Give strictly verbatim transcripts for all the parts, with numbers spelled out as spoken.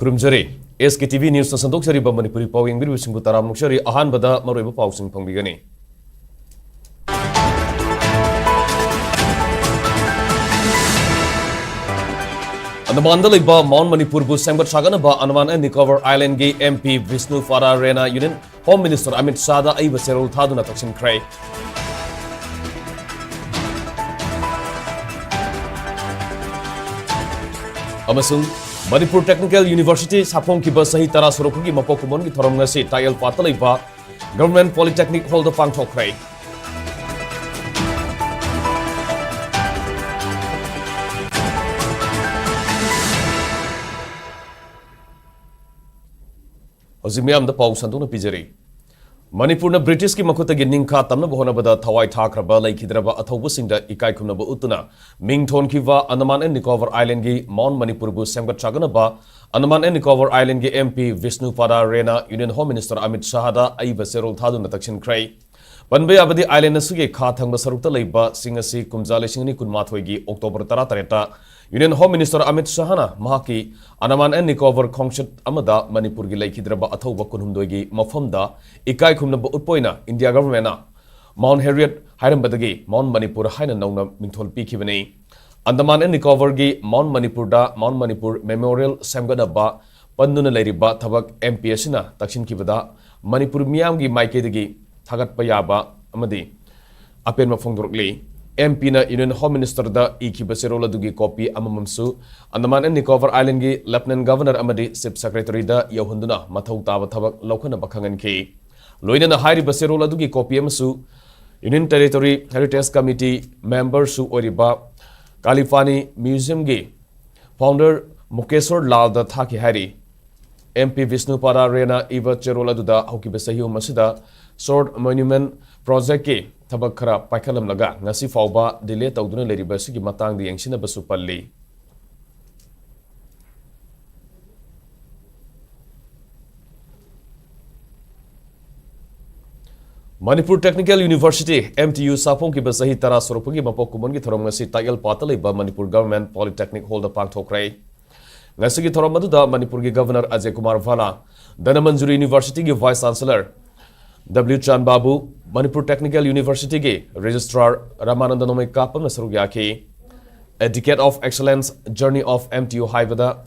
ꯈꯨꯔꯨꯝꯖꯔꯤ꯫ ꯑꯦꯁ ꯀꯦ T V ꯅ꯭ꯌꯨꯁꯅ ꯁꯟꯗꯣꯛꯆꯔꯤꯕ Manipuri ꯄꯥꯎ ꯌꯦꯡꯕꯤꯔꯤꯕꯁꯤꯡꯕꯨ ꯇꯔꯥꯝꯅ ꯑꯣꯛꯆꯔꯤ꯫ ꯑꯍꯥꯟꯕꯗ ꯃꯔꯨꯑꯣꯏꯕ ꯄꯥꯎꯁꯤꯡ ꯐꯪꯕꯤꯒꯅꯤ꯫ ꯑꯟꯗꯃꯥꯟꯗ ꯂꯩꯕ ꯃꯥꯎꯟ ꯃꯅꯤꯄꯨꯔꯕꯨ ꯁꯦꯝꯒꯠ ꯁꯥꯒꯠꯅꯕ ꯑꯟꯗꯃꯥꯟ ꯑꯦꯟ ꯅꯤꯀꯣꯕꯔ ꯑꯥꯏꯂꯦꯟꯒꯤ ꯑꯦꯝ ꯄꯤ ꯕꯤꯁꯅꯨ ꯄꯥꯗꯥ ꯔꯦꯅꯥ ꯌꯨꯅꯤꯌꯟ ꯍꯣꯝ ꯃꯤꯅꯤꯁꯇꯔ ꯑꯃꯤꯠ ꯁꯥꯍꯗ ꯑꯏꯕ ꯆꯦꯔꯣꯜ ꯊꯥꯗꯨꯅ ꯇꯛꯁꯤꯟꯈ꯭ꯔꯦ꯫ ꯑꯃꯁꯨꯡ ꯃꯅꯤꯄꯨꯔ ꯇꯦꯛꯅꯤꯀꯦꯜ ꯌꯨꯅꯤꯚꯔꯁꯤꯇꯤ ꯁꯥꯐꯣꯡꯈꯤꯕ ꯆꯍꯤ ꯇꯔꯥ ꯁꯨꯔꯛꯄꯒꯤ ꯃꯄꯣꯛ ꯀꯨꯝꯑꯣꯟꯒꯤ ꯊꯧꯔꯝ ꯉꯁꯤ ꯇꯥꯛꯌꯦꯜ ꯄꯥꯠꯇ ꯂꯩꯕ ꯒꯚꯔꯟꯃꯦꯟꯠ ꯄꯣꯂꯤꯇꯦꯛꯅꯤꯛ ꯍꯣꯜꯗ ꯄꯥꯡꯊꯣꯛꯈ꯭ꯔꯦ꯫ ꯍꯧꯖꯤꯛ ꯃꯤꯌꯥꯝꯗ ꯄꯥꯎ ꯁꯟꯗꯣꯛꯅ ꯄꯤꯖꯔꯤ꯫ ꯃꯅꯤꯄꯨꯔꯅ ꯕ꯭ꯔꯤꯇꯤꯁꯀꯤ ꯃꯈꯨꯠꯇꯒꯤ ꯅꯤꯡꯈꯥ ꯇꯝꯅꯕ ꯍꯣꯠꯅꯕꯗ ꯊꯋꯥꯏ ꯊꯥꯈ꯭ꯔꯕ ꯂꯩꯈꯤꯗ꯭ꯔꯕ ꯑꯊꯧꯕꯁꯤꯡꯗ ꯏꯀꯥꯏ ꯈꯨꯝꯅꯕ ꯎꯠꯇꯨꯅ ꯃꯤꯡ ꯊꯣꯟꯈꯤꯕ ꯑꯟꯗꯃꯥꯟ ꯑꯦꯟ ꯅꯤꯀꯣꯕꯔ ꯑꯥꯏꯂꯦꯟꯒꯤ ꯃꯥꯎꯟ ꯃꯅꯤꯄꯨꯔꯕꯨ ꯁꯦꯝꯒꯠ ꯁꯥꯒꯠꯅꯕ ꯑꯟꯗꯃꯥꯟ ꯑꯦꯟ ꯅꯤꯀꯣꯕꯔ ꯑꯥꯏꯂꯦꯟꯒꯤ ꯑꯦꯝ ꯄꯤ ꯕꯤꯁꯅꯨ ꯄꯥꯗꯥ ꯔꯦꯅꯥ ꯌꯨꯅꯤꯌꯟ ꯍꯣꯝ ꯃꯤꯅꯤꯁꯇꯔ ꯑꯃꯤꯠ ꯁꯥꯍꯗ ꯑꯏꯕ ꯆꯦꯔꯣꯜ ꯊꯥꯗꯨꯅ ꯇꯛꯁꯤꯟꯈ꯭ꯔꯦ꯫ ꯄꯟꯕ ꯌꯥꯕꯗꯤ, ꯑꯥꯏꯂꯦꯟ ꯑꯁꯤꯒꯤ ꯈꯥ ꯊꯪꯕ ꯁꯔꯨꯛꯇ ꯂꯩꯕ ꯁꯤꯡ ꯑꯁꯤ ꯀꯨꯝꯖꯥ ꯂꯤꯁꯤꯡ ꯑꯅꯤ ꯀꯨꯟꯃꯥꯊꯣꯏꯒꯤ ꯑꯣꯛꯇꯣꯕꯔ ꯇꯔꯥꯇꯔꯦꯠꯇ ꯌꯨꯅꯤꯌꯟ ꯍꯣꯝ ꯃꯤꯅꯤꯁꯇꯔ ꯑꯃꯤꯠ ꯁꯥꯍꯅ ꯃꯍꯥꯛꯀꯤ ꯑꯟꯗꯃꯥꯟ ꯑꯦꯟ ꯅꯤꯀꯣꯕꯔ ꯈꯣꯡꯆꯠ ꯑꯃꯗ ꯃꯅꯤꯄꯨꯔꯒꯤ ꯂꯩꯈꯤꯗ꯭ꯔꯕ ꯑꯊꯧꯕ ꯀꯨꯟꯍꯨꯝꯗꯣꯏꯒꯤ ꯃꯐꯝꯗ ꯏꯀꯥꯏ ꯈꯨꯝꯅꯕ ꯎꯠꯄ ꯑꯣꯏꯅ ꯏꯟꯗꯤꯌꯥ ꯒꯚꯔꯟꯃꯦꯟꯠꯅ ꯃꯥꯎꯟ ꯍꯦꯔꯤꯌꯠ ꯍꯥꯏꯔꯝꯕꯗꯒꯤ ꯃꯥꯎꯟ ꯃꯅꯤꯄꯨꯔ ꯍꯥꯏꯅ ꯅꯧꯅ ꯃꯤꯡꯊꯣꯜ ꯄꯤꯈꯤꯕꯅꯤ꯫ ꯑꯟꯗꯃꯥꯟ ꯑꯦꯟ ꯅꯤꯀꯣꯕꯔꯒꯤ ꯃꯥꯎꯟ ꯃꯅꯤꯄꯨꯔꯗ ꯃꯥꯎꯟ ꯃꯅꯤꯄꯨꯔ ꯃꯦꯃꯣꯔꯤꯌꯦꯜ ꯁꯦꯝꯒꯠꯅꯕ ꯄꯟꯗꯨꯅ ꯂꯩꯔꯤꯕ ꯊꯕꯛ ꯑꯦꯝ ꯄꯤ ꯑꯁꯤꯅ ꯇꯛꯁꯤꯟꯈꯤꯕꯗ ꯃꯅꯤꯄꯨꯔ ꯃꯤꯌꯥꯝꯒꯤ ꯃꯥꯏꯀꯩꯗꯒꯤ ꯊꯥꯒꯠꯄ ꯌꯥꯕ ꯑꯃꯗꯤ ꯑꯄꯦꯟꯕ ꯐꯣꯡꯗꯣꯔꯛꯂꯤ꯫ ꯑꯦꯝ ꯄꯤꯅ ꯌꯨꯅꯤꯌꯟ ꯍꯣꯝ ꯃꯤꯅꯤꯁꯇꯔꯗ ꯏꯈꯤꯕ ꯆꯦꯔꯣꯜ ꯑꯗꯨꯒꯤ ꯀꯣꯄꯤ ꯑꯃꯃꯝꯁꯨ ꯑꯟꯗꯃꯥꯟ ꯑꯦꯟ ꯅꯤꯀꯣꯕꯔ ꯑꯥꯏꯂꯦꯟꯒꯤ ꯂꯦꯐꯇꯤꯅꯦꯟꯠ ꯒꯚꯔꯅꯔ ꯑꯃꯗꯤ ꯆꯤꯐ ꯁꯦꯀ꯭ꯔꯦꯇꯔꯤꯗ ꯌꯧꯍꯟꯗꯨꯅ ꯃꯊꯧ ꯇꯥꯕ ꯊꯕꯛ ꯂꯧꯈꯠꯅꯕ ꯈꯪꯍꯟꯈꯤ꯫ ꯂꯣꯏꯅꯅ ꯍꯥꯏꯔꯤꯕ ꯆꯦꯔꯣꯜ ꯑꯗꯨꯒꯤ ꯀꯣꯄꯤ ꯑꯃꯁꯨ ꯌꯨꯅꯤꯌꯟ ꯇꯦꯔꯤꯇꯣꯔꯤ ꯍꯦꯔꯤꯇꯦꯖ ꯀꯃꯤꯇꯤ ꯃꯦꯝꯕꯔꯁꯨ ꯑꯣꯏꯔꯤꯕ ꯀꯥꯂꯤꯄꯥꯅꯤ ꯃ꯭ꯌꯨꯖꯤꯌꯝꯒꯤ ꯐꯥꯎꯟꯗꯔ ꯃꯨꯀꯦꯁꯣꯔ ꯂꯥꯜꯗ ꯊꯥꯈꯤ ꯍꯥꯏꯔꯤ꯫ ꯑꯦꯝ ꯄꯤ ꯕꯤꯁꯅꯨ ꯄꯥꯗꯥ ꯔꯦꯅꯥ ꯏꯕ ꯆꯦꯔꯣꯜ ꯑꯗꯨꯗ ꯍꯧꯈꯤꯕ ꯆꯍꯤꯒꯨꯝ ꯑꯁꯤꯗ ꯁꯣꯔꯠ ꯃꯣꯅꯨꯃꯦꯟꯠ ꯄ꯭ꯔꯣꯖꯦꯛꯀꯤ ꯊꯕꯛ ꯈꯔ ꯄꯥꯏꯈꯠꯂꯝꯂꯒ ꯉꯁꯤ ꯐꯥꯎꯕ ꯗꯤꯂꯦ ꯇꯧꯗꯨꯅ ꯂꯩꯔꯤꯕ ꯑꯁꯤꯒꯤ ꯃꯇꯥꯡꯗ ꯌꯦꯡꯁꯤꯟꯅꯕꯁꯨ ꯄꯜꯂꯤ꯫ Manipur technical university, M T U, ꯁꯥꯐꯣꯡꯈꯤꯕ ꯆꯍꯤ ꯇꯔꯥ ꯁꯨꯔꯛꯄꯒꯤ ꯃꯄꯣꯛ ꯀꯨꯝꯑꯣꯟꯒꯤ ꯊꯧꯔꯝ ꯉꯁꯤ ꯇꯥꯛꯌꯦꯜ ꯄꯥꯠꯇ ꯂꯩꯕ ꯃꯅꯤꯄꯨꯔ ꯒꯚꯔꯟꯃꯦꯟꯠ ꯄꯣꯂꯤꯇꯦꯛꯅꯤꯛ ꯍꯣꯜꯗ ꯄꯥꯡꯊꯣꯛꯈ꯭ꯔꯦ꯫ ꯉꯁꯤꯒꯤ ꯊꯧꯔꯝ ꯑꯗꯨꯗ ꯃꯅꯤꯄꯨꯔꯒꯤ Governor Ajay Kumar ꯚꯥꯂꯥ, Dhanamanjuri Universityꯒꯤ Vice Chancellor W ꯆꯥꯟ ꯕꯥꯕꯨ, ꯃꯅꯤꯄꯨꯔ Technical Universityꯒꯤ Registrar ꯔꯥꯃꯥꯅꯟꯗ ꯅꯣꯡꯃꯩ ꯀꯥꯞꯄꯝꯅ ꯁꯔꯨꯛ ꯌꯥꯈꯤ꯫ A Decade of Excellence, Journey of M T U ꯍꯥꯏꯕꯗ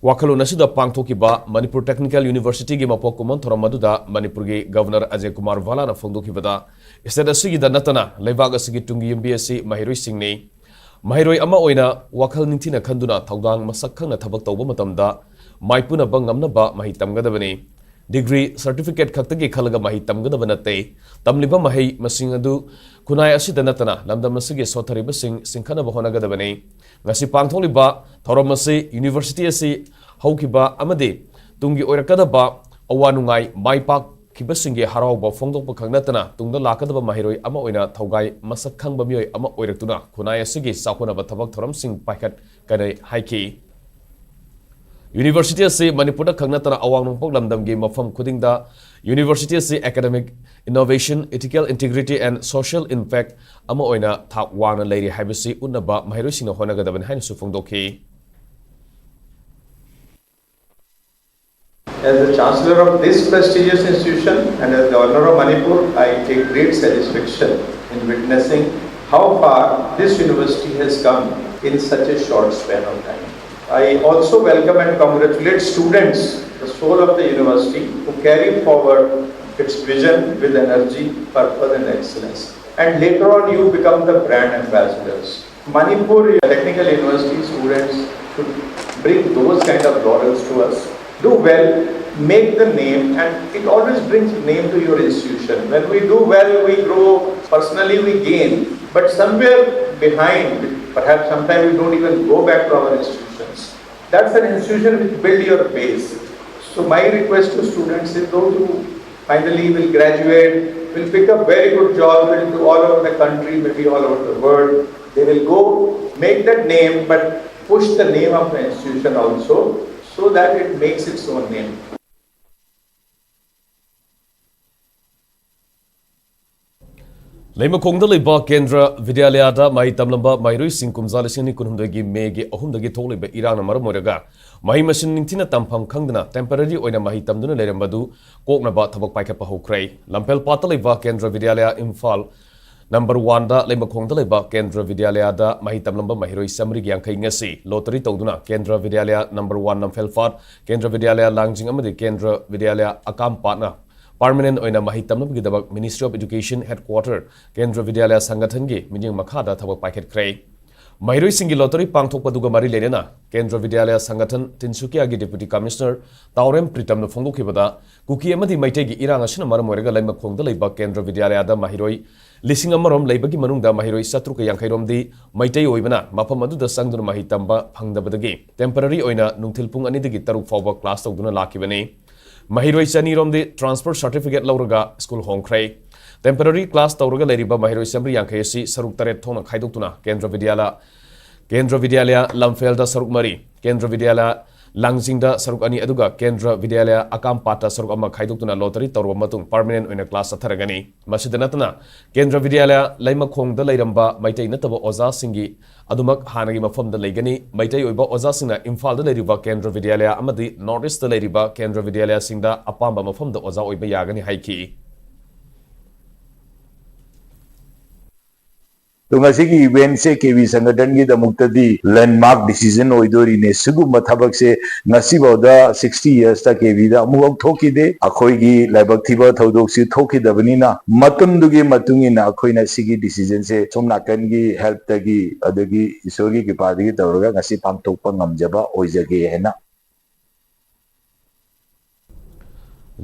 ꯋꯥꯈꯜꯂꯣꯟ ꯑꯁꯤꯗ ꯄꯥꯡꯊꯣꯛꯈꯤꯕ ꯃꯅꯤꯄꯨꯔ Technical Universityꯒꯤ ꯃꯄꯣꯛ ꯀꯨꯝꯑꯣꯟ ꯊꯧꯔꯝ ꯑꯗꯨꯗ ꯃꯅꯤꯄꯨꯔꯒꯤ Governor ꯑꯖꯌ ꯀꯨꯃꯥꯔ ꯚꯥꯂꯥꯅ ꯐꯣꯡꯗꯣꯛꯈꯤꯕꯗ, state ꯑꯁꯤꯒꯤꯗ ꯅꯠꯇꯅ ꯂꯩꯕꯥꯛ ꯑꯁꯤꯒꯤ ꯇꯨꯡꯒꯤ ꯌꯨꯝꯕꯤ ꯑꯁꯤ ꯃꯍꯩꯔꯣꯏꯁꯤꯡꯅꯤ꯫ ꯃꯍꯩꯔꯣꯏ ꯑꯃ ꯑꯣꯏꯅ ꯋꯥꯈꯜ ꯅꯤꯡꯊꯤꯅ ꯈꯟꯗꯨꯅ ꯊꯧꯗꯥꯡ ꯃꯁꯛ ꯈꯪꯅ ꯊꯕꯛ ꯇꯧꯕ ꯃꯇꯝꯗ ꯃꯥꯏꯄꯨꯅꯕ ꯉꯝꯅꯕ ꯃꯍꯩ ꯇꯝꯒꯗꯕꯅꯤ꯫ Degree, certificate ꯈꯛꯇꯒꯤ ꯈꯜꯂꯒ ꯃꯍꯩ ꯇꯝꯒꯗꯕ ꯅꯠꯇꯦ꯫ ꯇꯝꯂꯤꯕ ꯃꯍꯩ ꯃꯁꯤꯡ ꯑꯗꯨ ꯈꯨꯟꯅꯥꯏ ꯑꯁꯤꯗ ꯅꯠꯇꯅ ꯂꯝꯗꯝ ꯑꯁꯤꯒꯤ ꯁꯣꯠꯊꯔꯤꯕꯁꯤꯡ ꯆꯤꯡꯈꯠꯅꯕ ꯍꯣꯠꯅꯒꯗꯕꯅꯤ꯫ ꯉꯁꯤ ꯄꯥꯡꯊꯣꯛꯂꯤꯕ ꯊꯧꯔꯝ ꯑꯁꯤ University ꯑꯁꯤ ꯍꯧꯈꯤꯕ ꯑꯃꯗꯤ ꯇꯨꯡꯒꯤ ꯑꯣꯏꯔꯛꯀꯗꯕ ꯑꯋꯥ ꯅꯨꯡꯉꯥꯏ, ꯃꯥꯏ ꯄꯥꯛꯈꯤꯕꯁꯤꯡꯒꯤ ꯍꯔꯥꯎꯕ ꯐꯣꯡꯗꯣꯛꯄ ꯈꯛ ꯅꯠꯇꯅ ꯇꯨꯡꯗ ꯂꯥꯛꯀꯗꯕ ꯃꯍꯩꯔꯣꯏ ꯑꯃ ꯑꯣꯏꯅ ꯊꯧꯒꯥꯏ ꯃꯁꯛ ꯈꯪꯕ ꯃꯤꯑꯣꯏ ꯑꯃ ꯑꯣꯏꯔꯛꯇꯨꯅ ꯈꯨꯟꯅꯥꯏ ꯑꯁꯤꯒꯤ ꯆꯥꯎꯈꯠꯅꯕ ꯊꯕꯛ ꯊꯧꯔꯝꯁꯤꯡ ꯄꯥꯏꯈꯠꯀꯅꯤ ꯍꯥꯏꯈꯤ꯫ University ꯑꯁꯤ ꯃꯅꯤꯄꯨꯔꯗ ꯈꯛ ꯅꯠꯇꯅ ꯑꯋꯥꯡ ꯅꯣꯡꯄꯣꯛ ꯂꯝꯗꯝꯒꯤ ꯃꯐꯝ ꯈꯨꯗꯤꯡꯗ University ꯑꯁꯤ academic innovation, ethical integrity and social impact ꯑꯃ ꯑꯣꯏꯅ ꯊꯥꯛ ꯋꯥꯡꯅ ꯂꯩꯔꯤ ꯍꯥꯏꯕꯁꯤ ꯎꯠꯅꯕ ꯃꯍꯩꯔꯣꯏꯁꯤꯡꯅ ꯍꯣꯠꯅꯒꯗꯕꯅꯤ ꯍꯥꯏꯅꯁꯨ ꯐꯣꯡꯗꯣꯛꯈꯤ꯫ As the Chancellor of this prestigious institution and as Governor of Manipur, I take great satisfaction in witnessing how far this university has come in such a short span of time. I also welcome and congratulate students, the soul of the university, who carry forward its vision with energy, purpose, and excellence. And later on, you become the brand ambassadors. Manipur Technical University students should bring those kind of laurels to us. Do well, make the name, and it always brings name to your institution. When we do well, we grow, personally we gain. But somewhere behind, perhaps sometimes we don't even go back to our institutions. That's an institution which build your base. So my request to students is those who finally will graduate, will pick up very good jobs, will do all over the country, maybe all over the world. They will go make that name, but push the name of the institution also, so that it makes its own name. ꯂꯩꯃꯈꯣꯡꯗ ꯂꯩꯕ ꯀꯦꯟꯗ꯭ꯔ ꯕꯤꯗ꯭ꯌꯥꯂꯌꯥꯗ ꯃꯍꯩ ꯇꯝꯂꯝꯕ ꯃꯍꯩꯔꯣꯏꯁꯤꯡ ꯀꯨꯝꯖꯥ ꯂꯤꯁꯤꯡ ꯑꯅꯤ ꯀꯨꯟꯍꯨꯝꯗꯣꯏꯒꯤ ꯃꯦꯒꯤ ꯑꯍꯨꯝꯗꯒꯤ ꯊꯣꯛꯂꯤꯕ ꯏꯔꯥꯡꯅ ꯃꯔꯝ ꯑꯣꯏꯔꯒ ꯃꯍꯩ ꯃꯁꯤꯡ ꯅꯤꯡꯊꯤꯅ ꯇꯝꯐꯝ ꯈꯪꯗꯅ temporary ꯑꯣꯏꯅ ꯃꯍꯩ ꯇꯝꯗꯨꯅ ꯂꯩꯔꯝꯕꯗꯨ ꯀꯣꯛꯅꯕ ꯊꯕꯛ ꯄꯥꯏꯈꯠꯄ ꯍꯧꯈ꯭ꯔꯦ꯫ ꯂꯝꯐꯦꯜꯄꯥꯠꯇ ꯂꯩꯕ ꯀꯦꯟꯗ꯭ꯔ ꯕꯤꯗ꯭ꯌꯥꯂꯌꯥ ꯏꯝꯐꯥꯜ number one ꯗ ꯂꯩꯃꯈꯣꯡꯗ ꯂꯩꯕ ꯀꯦꯟꯗ꯭ꯔ ꯕꯤꯗ꯭ꯌꯥꯂꯌꯥꯗ ꯃꯍꯩ ꯇꯝꯂꯝꯕ ꯃꯍꯩꯔꯣꯏ ꯆꯥꯃꯔꯤꯒ ꯌꯥꯡꯈꯩ ꯉꯁꯤ lottery ꯇꯧꯗꯨꯅ ꯀꯦꯟꯗ꯭ꯔ ꯕꯤꯗ꯭ꯌꯥꯂꯌꯥ number one ꯂꯝꯐꯦꯜꯄꯥꯠ, ꯀꯦꯟꯗ꯭ꯔ ꯕꯤꯗ꯭ꯌꯥꯂꯌꯥ ꯂꯥꯡꯖꯤꯡ ꯑꯃꯗꯤ ꯀꯦꯟꯗ꯭ꯔ ꯕꯤꯗ꯭ꯌꯥꯂꯌꯥ ꯑꯀꯥꯝꯄꯥꯠꯅ permanent ꯑꯣꯏꯅ ꯃꯍꯩ ꯇꯝꯅꯕꯒꯤꯗꯃꯛ Ministry of Education headquarter ꯀꯦꯟꯗ꯭ꯔ ꯕꯤꯗ꯭ꯌꯥꯂꯌꯥ ꯁꯪꯒꯊꯟꯒꯤ ꯃꯤꯠꯌꯦꯡ ꯃꯈꯥꯗ ꯊꯕꯛ ꯄꯥꯏꯈꯠꯈ꯭ꯔꯦ꯫ ꯃꯍꯩꯔꯣꯏꯁꯤꯡꯒꯤ lottery ꯄꯥꯡꯊꯣꯛꯄꯗꯨꯒ ꯃꯔꯤ ꯂꯩꯅꯅ ꯀꯦꯟꯗ꯭ꯔ ꯕꯤꯗ꯭ꯌꯥꯂꯌꯥ ꯁꯪꯒꯊꯟ ꯇꯤꯟꯁꯨꯀꯤꯌꯥꯒꯤ Deputy Commissioner ꯇꯥꯎꯔꯦꯝ ꯄ꯭ꯔꯤꯇꯝꯅ ꯐꯣꯡꯗꯣꯛꯈꯤꯕꯗ, ꯀꯨꯀꯤ ꯑꯃꯗꯤ ꯃꯩꯇꯩꯒꯤ ꯏꯔꯥꯡ ꯑꯁꯤꯅ ꯃꯔꯝ ꯑꯣꯏꯔꯒ ꯂꯩꯃꯈꯣꯡꯗ ꯂꯩꯕ ꯀꯦꯟꯗ꯭ꯔ ꯕꯤꯗ꯭ꯌꯥꯂꯌꯥꯗ ꯃꯍꯩꯔꯣꯏ ꯂꯤꯁꯤꯡ ꯑꯃꯔꯣꯝ ꯂꯩꯕꯒꯤ ꯃꯅꯨꯡꯗ ꯃꯍꯩꯔꯣꯏ ꯆꯥꯇ꯭ꯔꯨꯛꯀ ꯌꯥꯡꯈꯩ ꯔꯣꯝꯗꯤ ꯃꯩꯇꯩ ꯑꯣꯏꯕꯅ ꯃꯐꯝ ꯑꯗꯨꯗ ꯆꯪꯗꯨꯅ ꯃꯍꯩ ꯇꯝꯕ ꯐꯪꯗꯕꯗꯒꯤ temporary ꯑꯣꯏꯅ ꯅꯨꯡꯊꯤꯜ ꯄꯨꯡ ꯑꯅꯤꯗꯒꯤ ꯇꯔꯨꯛ ꯐꯥꯎꯕ class ꯇꯧꯗꯨꯅ ꯂꯥꯛꯈꯤꯕꯅꯤ꯫ ꯃꯍꯩꯔꯣꯏ ꯆꯅꯤ ꯔꯣꯝꯗꯤ transfer certificate ꯂꯧꯔꯒ school ꯍꯣꯡꯈ꯭ꯔꯦ꯫ Temporary class ꯇꯧꯔꯒ ꯂꯩꯔꯤꯕ ꯃꯍꯩꯔꯣꯏ ꯆꯥꯃꯔꯤ ꯌꯥꯡꯈꯩ ꯑꯁꯤ ꯁꯔꯨꯛ ꯇꯔꯦꯠ ꯊꯣꯛꯅ ꯈꯥꯏꯗꯣꯛꯇꯨꯅ ꯀꯦꯟꯗ꯭ꯔ ꯕꯤꯗ꯭ꯌꯥꯂꯌꯥ, ꯀꯦꯟꯗ꯭ꯔ ꯕꯤꯗ꯭ꯌꯥꯂꯌꯥ ꯂꯝꯐꯦꯜꯗ ꯁꯔꯨꯛ ꯃꯔꯤ, ꯀꯦꯟꯗ꯭ꯔ ꯕꯤꯗ꯭ꯌꯥꯂꯌꯥ ꯂꯥꯡꯖꯤꯡꯗ ꯁꯔꯨꯛ ꯑꯅꯤ, ꯑꯗꯨꯒ ꯀꯦꯟꯗ꯭ꯔ ꯕꯤꯗ꯭ꯌꯥꯂꯌꯥ ꯑꯀꯥꯝꯄꯥꯠꯇ ꯁꯔꯨꯛ ꯑꯃ ꯈꯥꯏꯗꯣꯛꯇꯨꯅ lottery ꯇꯧꯔꯕ ꯃꯇꯨꯡ permanent ꯑꯣꯏꯅ class ꯆꯠꯊꯔꯒꯅꯤ꯫ ꯃꯁꯤꯗ ꯅꯠꯇꯅ ꯀꯦꯟꯗ꯭ꯔ ꯕꯤꯗ꯭ꯌꯥꯂꯌꯥ ꯂꯩꯃꯈꯣꯡꯗ ꯂꯩꯔꯝꯕ ꯃꯩꯇꯩ ꯅꯠꯇꯕ ꯑꯣꯖꯥꯁꯤꯡꯒꯤ ꯑꯗꯨꯃꯛ ꯍꯥꯟꯅꯒꯤ ꯃꯐꯝꯗ ꯂꯩꯒꯅꯤ꯫ ꯃꯩꯇꯩ ꯑꯣꯏꯕ ꯑꯣꯖꯥꯁꯤꯡꯅ ꯏꯝꯐꯥꯜꯗ ꯂꯩꯔꯤꯕ ꯀꯦꯟꯗ꯭ꯔ ꯕꯤꯗ꯭ꯌꯥꯂꯌꯥ ꯑꯃꯗꯤ North East ꯂꯩꯔꯤꯕ ꯀꯦꯟꯗ꯭ꯔ ꯕꯤꯗ꯭ꯌꯥꯂꯌꯥꯁꯤꯡꯗ ꯑꯄꯥꯝꯕ ꯃꯐꯝꯗ ꯑꯣꯖꯥ ꯑꯣꯏꯕ ꯌꯥꯒꯅꯤ ꯍꯥꯏꯈꯤ꯫ ꯑꯗꯣ ꯉꯁꯤꯒꯤ eventꯁꯦ ꯀꯦ ꯕꯤ ꯁꯪꯒꯊꯟꯒꯤꯗꯃꯛꯇꯗꯤ landmark decision ꯑꯣꯏꯗꯣꯔꯤꯅꯦ꯫ ꯁꯤꯒꯨꯝꯕ ꯊꯕꯛꯁꯦ ꯉꯁꯤꯐꯥꯎꯗ sixty yearsꯇ ꯀꯦ ꯕꯤꯗ ꯑꯃꯨꯛꯐꯥꯎ ꯊꯣꯛꯈꯤꯗꯦ꯫ ꯑꯩꯈꯣꯏꯒꯤ ꯂꯥꯏꯕꯛ ꯊꯤꯕ ꯊꯧꯗꯣꯛꯁꯤ ꯊꯣꯛꯈꯤꯗꯕꯅꯤꯅ, ꯃꯇꯝꯗꯨꯒꯤ ꯃꯇꯨꯡ ꯏꯟꯅ ꯑꯩꯈꯣꯏꯅ ꯁꯤꯒꯤ decisionꯁꯦ ꯁꯣꯝ ꯅꯥꯀꯟꯒꯤ helpꯇꯒꯤ ꯑꯗꯒꯤ ꯏꯁꯣꯔꯒꯤ ꯀ꯭ꯔꯤꯄꯥꯗꯒꯤ ꯇꯧꯔꯒ ꯉꯁꯤ ꯄꯥꯡꯊꯣꯛꯄ ꯉꯝꯖꯕ ꯑꯣꯏꯖꯒꯦ ꯍꯥꯏꯅ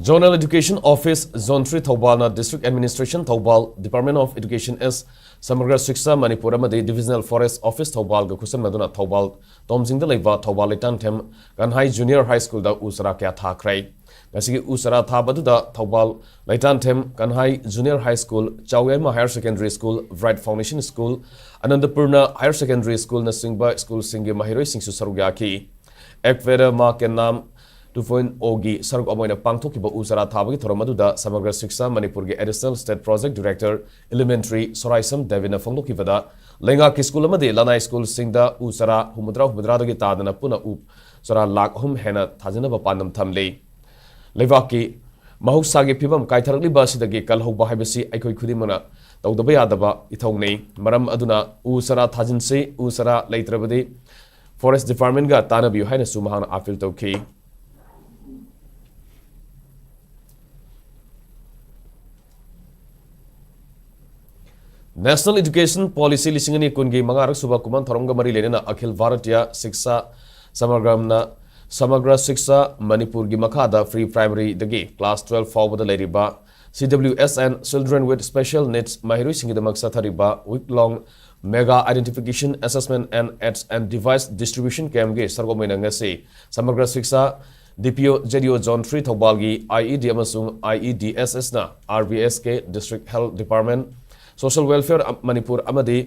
Zonal Education Office, Zone three ꯊꯧꯕꯥꯜꯅ District Administration Thoubal, Department of Education East, ꯁꯃꯒ꯭ꯔ ꯁꯤꯛꯁꯥ ꯃꯅꯤꯄꯨꯔ ꯑꯃꯗꯤ Divisional Forest Office ꯊꯧꯕꯥꯜꯒ ꯈꯨꯠꯁꯝꯅꯗꯨꯅ ꯊꯧꯕꯥꯜ ꯇꯣꯝꯖꯤꯡꯗ ꯂꯩꯕ ꯊꯧꯕꯥꯜ ꯂꯩꯇꯥꯟꯊꯦꯝ ꯀꯟꯍꯥꯏ Junior High Schoolꯗ ꯎ ꯆꯥꯔꯥ ꯀꯌꯥ ꯊꯥꯈ꯭ꯔꯦ꯫ ꯉꯁꯤꯒꯤ ꯎ ꯆꯥꯔꯥ ꯊꯥꯕ ꯑꯗꯨꯗ Thoubal ꯂꯩꯇꯥꯟꯊꯦꯝ ꯀꯟꯍꯥꯏ Junior High School, ꯆꯥꯎꯌꯥꯏꯃ Higher Secondary School, Bright Foundation School, ꯑꯅꯟꯗꯄꯨꯔꯅ Higher Secondary Schoolꯅꯆꯤꯡꯕ schoolꯁꯤꯡꯒꯤ ꯃꯍꯩꯔꯣꯏꯁꯤꯡꯁꯨ ꯁꯔꯨꯛ ꯌꯥꯈꯤ꯫ Ekpere Ma Kennam two point oh ꯒꯤ ꯁꯔꯨꯛ ꯑꯃ ꯑꯣꯏꯅ ꯄꯥꯡꯊꯣꯛꯈꯤꯕ ꯎ ꯆꯥꯔꯥ ꯊꯥꯕꯒꯤ ꯊꯧꯔꯝ ꯑꯗꯨꯗ ꯁꯃꯒ꯭ꯔ ꯁꯤꯛꯁꯥ ꯃꯅꯤꯄꯨꯔꯒꯤ Additional State Project Director Elementary ꯁꯣꯔꯥꯏꯁꯝ ꯗꯦꯕꯤꯟꯅ ꯐꯣꯡꯗꯣꯛꯈꯤꯕꯗ, ꯂꯩꯉꯥꯛꯀꯤ ꯁ꯭ꯀꯨꯜ ꯑꯃꯗꯤ ꯂꯅꯥꯏ ꯁ꯭ꯀꯨꯜꯁꯤꯡꯗ ꯎ ꯆꯥꯔꯥ ꯍꯨꯝꯐꯨꯇꯔꯥ ꯍꯨꯝꯐꯨꯇꯔꯥꯗꯒꯤ ꯇꯥꯗꯅ ꯄꯨꯟꯅ ꯎ ꯆꯥꯔꯥ ꯂꯥꯈ ꯑꯍꯨꯝ ꯍꯦꯟꯅ ꯊꯥꯖꯤꯟꯅꯕ ꯄꯥꯟꯗꯝ ꯊꯝꯂꯤ꯫ ꯂꯩꯕꯥꯛꯀꯤ ꯃꯍꯧꯁꯥꯒꯤ ꯐꯤꯕꯝ ꯀꯥꯏꯊꯔꯛꯂꯤꯕ ꯑꯁꯤꯗꯒꯤ ꯀꯜꯍꯧꯕ ꯍꯥꯏꯕꯁꯤ ꯑꯩꯈꯣꯏ ꯈꯨꯗꯤꯡꯃꯛꯅ ꯇꯧꯗꯕ ꯌꯥꯗꯕ ꯏꯊꯧꯅꯤ꯫ ꯃꯔꯝ ꯑꯗꯨꯅ ꯎ ꯆꯥꯔꯥ ꯊꯥꯖꯤꯟꯁꯤ, ꯎ ꯆꯥꯔꯥ ꯂꯩꯇ꯭ꯔꯕꯗꯤ Forest Departmentꯒ ꯇꯥꯟꯅꯕꯤꯌꯨ ꯍꯥꯏꯅꯁꯨ ꯃꯍꯥꯛꯅ appeal ꯇꯧꯈꯤ꯫ National Education Policy ꯂꯤꯁꯤꯡ ꯑꯅꯤ ꯀꯨꯟꯒꯤ ꯃꯉꯥꯔꯛ ꯁꯨꯕ ꯀꯨꯝꯑꯣꯟ ꯊꯧꯔꯝꯒ ꯃꯔꯤ ꯂꯩꯅꯅ ꯑꯈꯤꯜ ꯚꯥꯔꯇꯤꯌ ꯁꯤꯛꯁꯥ ꯁꯃꯒ꯭ꯔꯝꯅ, ꯁꯃꯒ꯭ꯔ ꯁꯤꯛꯁꯥ ꯃꯅꯤꯄꯨꯔꯒꯤ ꯃꯈꯥꯗ pre primaryꯗꯒꯤ class twelve ꯐꯥꯎꯕꯗ ꯂꯩꯔꯤꯕ C W S and Children with Special Needs ꯃꯍꯩꯔꯣꯏꯁꯤꯡꯒꯤꯗꯃꯛ ꯆꯠꯊꯔꯤꯕ week long Mega Identification Assessment and Aids and Device Distribution Campꯀꯤ ꯁꯔꯨꯛ ꯑꯃ ꯑꯣꯏꯅ ꯉꯁꯤ ꯁꯃꯒ꯭ꯔ ꯁꯤꯛꯁꯥ D P O, Z D O Zone three ꯊꯧꯕꯥꯜꯒꯤ I E D ꯑꯃꯁꯨꯡ I E D S Sꯅ R B S K, District Health Department, Social Welfare ꯑ-, ꯃꯅꯤꯄꯨꯔ ꯑꯃꯗꯤ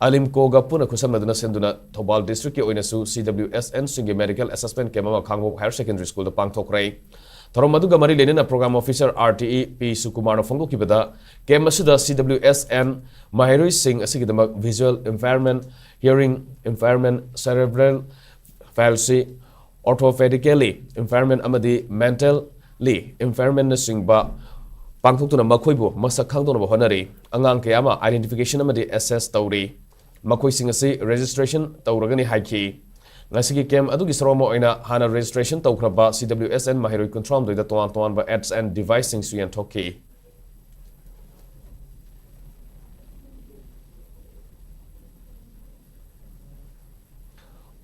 ꯑꯂꯤꯝꯀꯣꯒ ꯄꯨꯟꯅ ꯈꯨꯠꯁꯝꯅꯗꯨꯅ ꯁꯤꯟꯗꯨꯅ ꯊꯧꯕꯥꯜ districtꯀꯤ ꯑꯣꯏꯅꯁꯨ C W S Nꯁꯤꯡꯒꯤ medical assessment camp ꯑꯃ ꯈꯥꯡꯉꯕꯣꯛ Higher Secondary Schoolꯗ ꯄꯥꯡꯊꯣꯛꯈ꯭ꯔꯦ꯫ ꯊꯧꯔꯝ ꯑꯗꯨꯒ ꯃꯔꯤ ꯂꯩꯅꯅ Program Officer R T E P ꯁꯨꯀꯨꯃꯥꯔꯅ ꯐꯣꯡꯗꯣꯛꯈꯤꯕꯗ, camp ꯑꯁꯤꯗ C W S N ꯃꯍꯩꯔꯣꯏꯁꯤꯡ ꯑꯁꯤꯒꯤꯗꯃꯛ visual impairment, hearing impairment, cerebral palsy, orthopedically impairment ꯑꯃꯗꯤ mentally impairmentꯅꯆꯤꯡꯕ ꯄꯥꯡꯊꯣꯛꯇꯨꯅ ꯃꯈꯣꯏꯕꯨ ꯃꯁꯛ ꯈꯪꯗꯣꯛꯅꯕ ꯍꯣꯠꯅꯔꯤ꯫ ꯑꯉꯥꯡ ꯀꯌꯥ ꯑꯃ identification ꯑꯃꯗꯤ assess ꯇꯧꯔꯤ꯫ ꯃꯈꯣꯏꯁꯤꯡ ꯑꯁꯤ registration ꯇꯧꯔꯒꯅꯤ ꯍꯥꯏꯈꯤ꯫ ꯉꯁꯤꯒꯤ camp ꯑꯗꯨꯒꯤ ꯁꯔꯨꯛ ꯑꯃ ꯑꯣꯏꯅ ꯍꯥꯟꯅ registration ꯇꯧꯈ꯭ꯔꯕ C W S N ꯃꯍꯩꯔꯣꯏ ꯀꯨꯟꯊ꯭ꯔꯥꯍꯨꯝꯗꯣꯏꯗ ꯇꯣꯉꯥꯟ ꯇꯣꯉꯥꯟꯕ aids and deviceꯁꯤꯡꯁꯨ ꯌꯦꯟꯊꯣꯛꯈꯤ꯫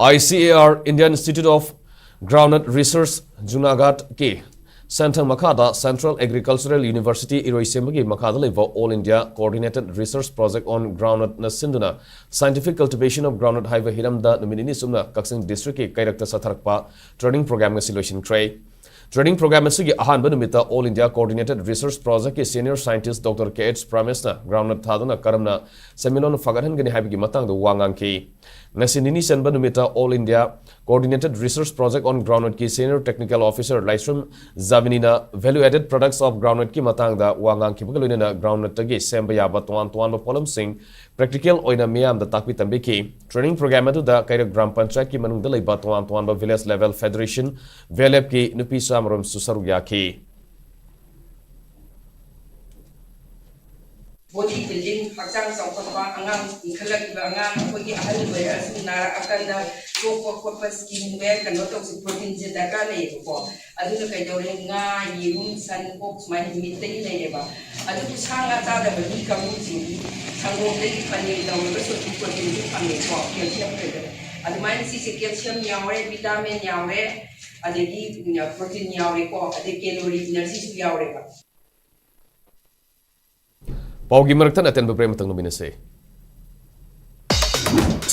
I C A R, Indian Institute of Groundnut Research, ꯖꯨꯅꯥꯒꯥꯗꯀꯤ ꯁꯦꯟꯊꯪ ꯃꯈꯥꯗ Central Agricultural University ꯏꯔꯣꯏꯁꯦꯝꯕꯒꯤ ꯃꯈꯥꯗ ꯂꯩꯕ All India Coordinated Research Project on Groundnutꯅ ꯁꯤꯟꯗꯨꯅ Scientific Cultivation of Groundnut ꯍꯥꯏꯕ ꯍꯤꯔꯝꯗ ꯅꯨꯃꯤꯠ ꯅꯤꯅꯤ ꯆꯨꯞꯅ ꯀꯛꯆꯤꯡ districtꯀꯤ ꯀꯩꯔꯛꯇ ꯆꯠꯊꯔꯛꯄ training program ꯉꯁꯤ ꯂꯣꯏꯁꯤꯟꯈ꯭ꯔꯦ꯫ Training program ꯑꯁꯤꯒꯤ ꯑꯍꯥꯟꯕ ꯅꯨꯃꯤꯠꯇ All India Coordinated Research Projectꯀꯤ senior scientist Doctor K H ꯄ꯭ꯔꯥꯃꯦꯁꯅ groundnut ꯊꯥꯗꯨꯅ ꯀꯔꯝꯅ ꯁꯦꯟꯃꯤꯠꯂꯣꯟ ꯐꯒꯠꯍꯟꯒꯅꯤ ꯍꯥꯏꯕꯒꯤ ꯃꯇꯥꯡꯗ ꯋꯥ ꯉꯥꯡꯈꯤ꯫ ꯉꯁꯤ ꯅꯤꯅꯤ ꯆꯟꯕ ꯅꯨꯃꯤꯠꯇ All India Coordinated Research Project on Groundnutꯀꯤ Senior Technical Officer Laishram ꯖꯥꯃꯤꯅꯤꯅ Value Added Products of Groundnutꯀꯤ ꯃꯇꯥꯡꯗ ꯋꯥ ꯉꯥꯡꯈꯤꯕꯒ ꯂꯣꯏꯅꯅ groundnutꯇꯒꯤ ꯁꯦꯝꯕ ꯌꯥꯕ ꯇꯣꯉꯥꯟ ꯇꯣꯉꯥꯟꯕ ꯄꯣꯠꯂꯝꯁꯤꯡ practical ꯑꯣꯏꯅ ꯃꯤꯌꯥꯝꯗ ꯇꯥꯛꯄꯤ ꯇꯝꯕꯤꯈꯤ꯫ Training program ꯑꯗꯨꯗ ꯀꯩꯔꯛ ꯒ꯭ꯔꯥꯝ ꯄꯟꯆꯥꯌꯠꯀꯤ ꯃꯅꯨꯡꯗ ꯂꯩꯕ ꯇꯣꯉꯥꯟ ꯇꯣꯉꯥꯟꯕ village level federation, VLFꯀꯤ ꯅꯨꯄꯤ ꯆꯥꯃꯔꯣꯝꯁꯨ ꯁꯔꯨꯛ ꯌꯥꯈꯤ꯫ Body building, ꯍꯛꯆꯥꯡ ꯆꯥꯎꯈꯠꯄ, ꯑꯉꯥꯡ ꯏꯟꯈꯠꯂꯛꯂꯤꯕ ꯑꯉꯥꯡ, ꯑꯩꯈꯣꯏꯒꯤ ꯑꯍꯜ ꯑꯣꯏꯔꯛꯑꯁꯨ ꯅꯥꯔꯛꯑꯀꯥꯟꯗ ꯆꯣꯛꯄ ꯈꯣꯠꯄ, skinꯋꯦ ꯀꯩꯅꯣ ꯇꯧꯁꯤ, proteinꯁꯦ ꯗꯔꯀꯥꯔ ꯂꯩꯌꯦꯕꯀꯣ꯫ ꯑꯗꯨꯅ ꯀꯩꯗꯧꯔꯦ, ꯉꯥ, ꯌꯦꯔꯨꯝ, ꯁꯟ, ꯑꯣꯛ ꯁꯨꯃꯥꯏꯅ meatꯇꯒꯤ ꯂꯩꯔꯦꯕ꯫ ꯑꯗꯨꯕꯨ ꯁꯥ ꯉꯥ ꯆꯥꯗꯕ ꯃꯤ ꯀꯥꯡꯕꯨꯁꯤꯡꯗꯤ ꯁꯪꯒꯣꯝꯗꯒꯤ ꯄꯅꯤꯔ ꯂꯧꯔꯒꯁꯨ ꯑꯗꯨꯝ proteinꯁꯨ ꯐꯪꯉꯦꯀꯣ, calcium ꯀꯩꯗꯧꯔꯦ꯫ ꯑꯗꯨꯃꯥꯏꯅ ꯁꯤꯁꯦ calcium ꯌꯥꯎꯔꯦ, vitamin ꯌꯥꯎꯔꯦ, ꯑꯗꯒꯤ protein ꯌꯥꯎꯔꯦꯀꯣ, ꯑꯗꯩ calorie, energyꯁꯨ ꯌꯥꯎꯔꯦꯕ꯫ ꯄꯥꯎꯒꯤ ꯃꯔꯛꯇ ꯑꯇꯦꯟꯕ break ꯑꯃꯇꯪ ꯂꯧꯃꯤꯟꯅꯁꯦ꯫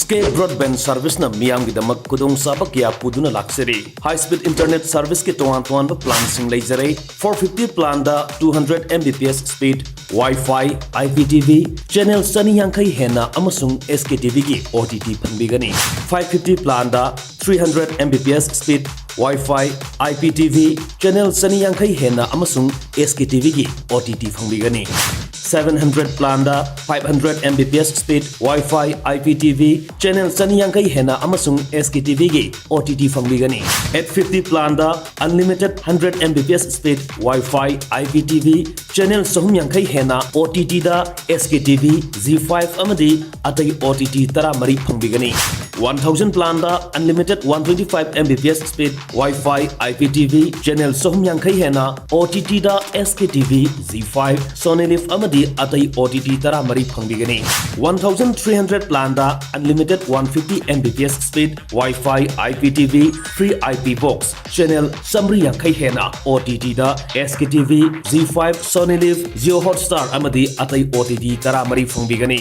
Sky Broadband Serviceꯅ ꯃꯤꯌꯥꯝꯒꯤꯗꯃꯛ ꯈꯨꯗꯣꯡꯆꯥꯕ ꯀꯌꯥ ꯄꯨꯗꯨꯅ ꯂꯥꯛꯆꯔꯤ꯫ High speed internet serviceꯀꯤ ꯇꯣꯉꯥꯟ ꯇꯣꯉꯥꯟꯕ planꯁꯤꯡ ꯂꯩꯖꯔꯦ꯫ Four fifty planꯗ two hundred Mbps speed, Wi-Fi, IPTV, channel ꯆꯅꯤ ꯌꯥꯡꯈꯩ ꯍꯦꯟꯅ ꯑꯃꯁꯨꯡ SKTVꯒꯤ OTT ꯐꯪꯕꯤꯒꯅꯤ꯫ Five fifty planꯗ three hundred Mbps speed, Wi-Fi, IPTV, channel ꯆꯅꯤ ꯌꯥꯡꯈꯩ ꯍꯦꯟꯅ ꯑꯃꯁꯨꯡ SKTVꯒꯤ OTT ꯐꯪꯕꯤꯒꯅꯤ꯫ Seven hundred planꯗ five hundred Mbps speed, Wi-Fi, IPTV, channel ꯆꯅꯤ ꯌꯥꯡꯈꯩ ꯍꯦꯟꯅ ꯑꯃꯁꯨꯡ SKTVꯒꯤ OTT ꯐꯪꯕꯤꯒꯅꯤ꯫ Eight fifty planꯗ unlimited hundred Mbps speed, Wi-Fi, IPTV, channel ꯆꯍꯨꯝ ꯌꯥꯡꯈꯩ ꯍꯦꯟꯅ OTTꯗ SKTV, Zee five ꯑꯃꯗꯤ ꯑꯇꯩ OTT ꯇꯔꯥꯃꯔꯤ ꯐꯪꯕꯤꯒꯅꯤ꯫ One thousand planꯗ unlimited one twenty five Mbps speed, Wi-Fi, IPTV, channel ꯆꯍꯨꯝ ꯌꯥꯡꯈꯩ ꯍꯦꯟꯅ OTTꯗ SKTV, Zee five, Sony Liv ꯑꯃꯗꯤ ꯑꯇꯩ OTT ꯇꯔꯥꯃꯔꯤ ꯐꯪꯕꯤꯒꯅꯤ꯫ One thousand three hundred planꯗ unlimited one fifty Mbps speed, Wi-Fi, IPTV, free IP box, channel ꯆꯥꯃꯔꯤ ꯌꯥꯡꯈꯩ ꯍꯦꯟꯅ OTTꯗ SKTV, Zee five, Sony Liv, Jio Hotstar ꯑꯃꯗꯤ ꯑꯇꯩ OTT ꯇꯔꯥꯃꯔꯤ ꯐꯪꯕꯤꯒꯅꯤ꯫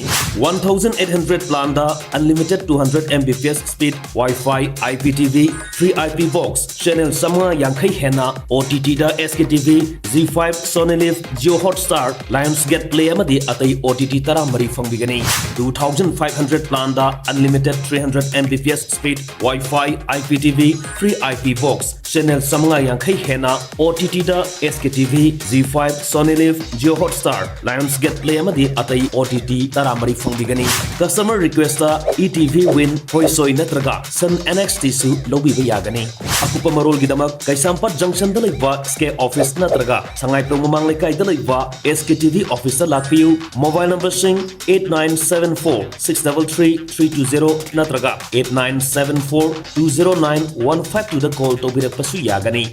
One thousand eight hundred planꯗ unlimited two hundred Mbps speed, Wi-Fi, I P T V, free I P box, channel ꯆꯥꯝꯃꯉꯥ ꯌꯥꯡꯈꯩ ꯍꯦꯟꯅ O T T ꯗ S K T V, Zee five, Sony Liv, Jio Hotstar, Lionsgate Play ꯑꯃꯗꯤ ꯑꯇꯩ O T T ꯇꯔꯥꯃꯔꯤ ꯐꯪꯕꯤꯒꯅꯤ꯫ Two thousand five hundred plan the unlimited three hundred Mbps speed, Wi-Fi, I P T V, free I P box, channel ꯆꯥꯝꯃꯉꯥ ꯌꯥꯡꯈꯩ ꯍꯦꯟꯅ O T T ꯗ S K T V, Zee five, Sony Liv, Jio Hotstar, Lionsgate Play ꯑꯃꯗꯤ ꯑꯇꯩ O T T ꯇꯔꯥꯃꯔꯤ ꯐꯪꯕꯤꯒꯅꯤ꯫ Customer request ꯇ E T V Win, ꯍꯣꯏꯁꯣꯏ ꯅꯠꯇ꯭ꯔꯒ Sun N X T ꯁꯨ ꯂꯧꯕꯤꯕ ꯌꯥꯒꯅꯤ꯫ ꯑꯀꯨꯞꯄ ꯃꯔꯣꯜꯒꯤꯗꯃꯛ ꯀꯩꯁꯥꯝꯄꯥꯠ ꯖꯪꯁꯟꯗ ꯂꯩꯕ S K office ꯅꯠꯇ꯭ꯔꯒ ꯁꯉꯥꯏꯄ꯭ꯔꯧ ꯃꯃꯥꯡ ꯂꯩꯀꯥꯏꯗ ꯂꯩꯕ S K T V office ꯇ ꯂꯥꯛꯄꯤꯌꯨ꯫ Mobile number ꯁꯤꯡ eight nine seven four six double three three two zero ꯅꯠꯇ꯭ꯔꯒ eight nine seven four two zero nine one five two ꯗ call ꯇꯧꯕꯤꯔꯛꯄꯁꯨ ꯌꯥꯒꯅꯤ꯫